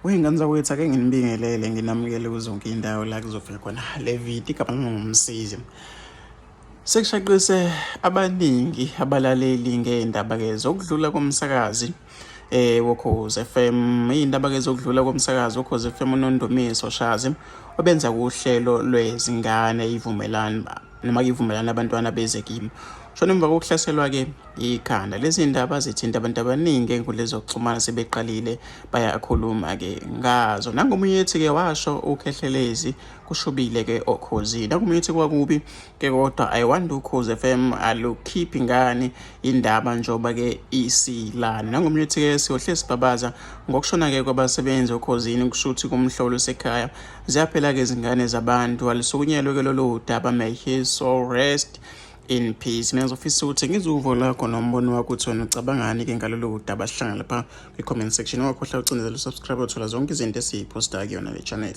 Wey'ngane zakwethu, ake nginibingelele, nginamukele kuzonke iy'ndawo la kuzofika khona le video. Igama lami nguMsizi. Sekushaqise abaningi abalaleli ngey'ndaba-ke zokudlula komsakazi woKhozi FM. Iy'ndaba-ke zokudlula komsakazi woKhozi FM uNondumiso Shazi obenza kuhlelo lwezingane ivumelani noma ivumelana abantwana beze kimi. Shona emva kokuhlaselwa-ke ikhanda. Lezi ndaba zithinta abantu abaningi ey'nkundleni zokuxhumana, sebeqalile bayakhuluma-ke ngazo. Nangomunye ethi-ke washo uKhehlelezi, kushubile-ke oKhozini. Nangomunye ethi kwakubi ke kodwa I wonder uKhozi FM alukhiphi ngani indaba njengoba-ke isilana. Nangomunye ethi-ke siyohle sibabaza ngokushona-ke kwabasebenzi oKhozini, kusho ukuthi kumhlolo osekhaya ziyaphela-ke izingane zabantu. Alisukunyelwe-ke lolu daba. May his soul rest in peace. Mina ngizofisa ukuthi ngizwe uvo lwakho nombono wakho ukuthi wena ucabangani-ke ngalolu daba. Sihlangane lapha kwi-comment section. Ungakhohlwa ucindezela usubscribe, uthola zonke izinto esiyiphosta kuyona le channel.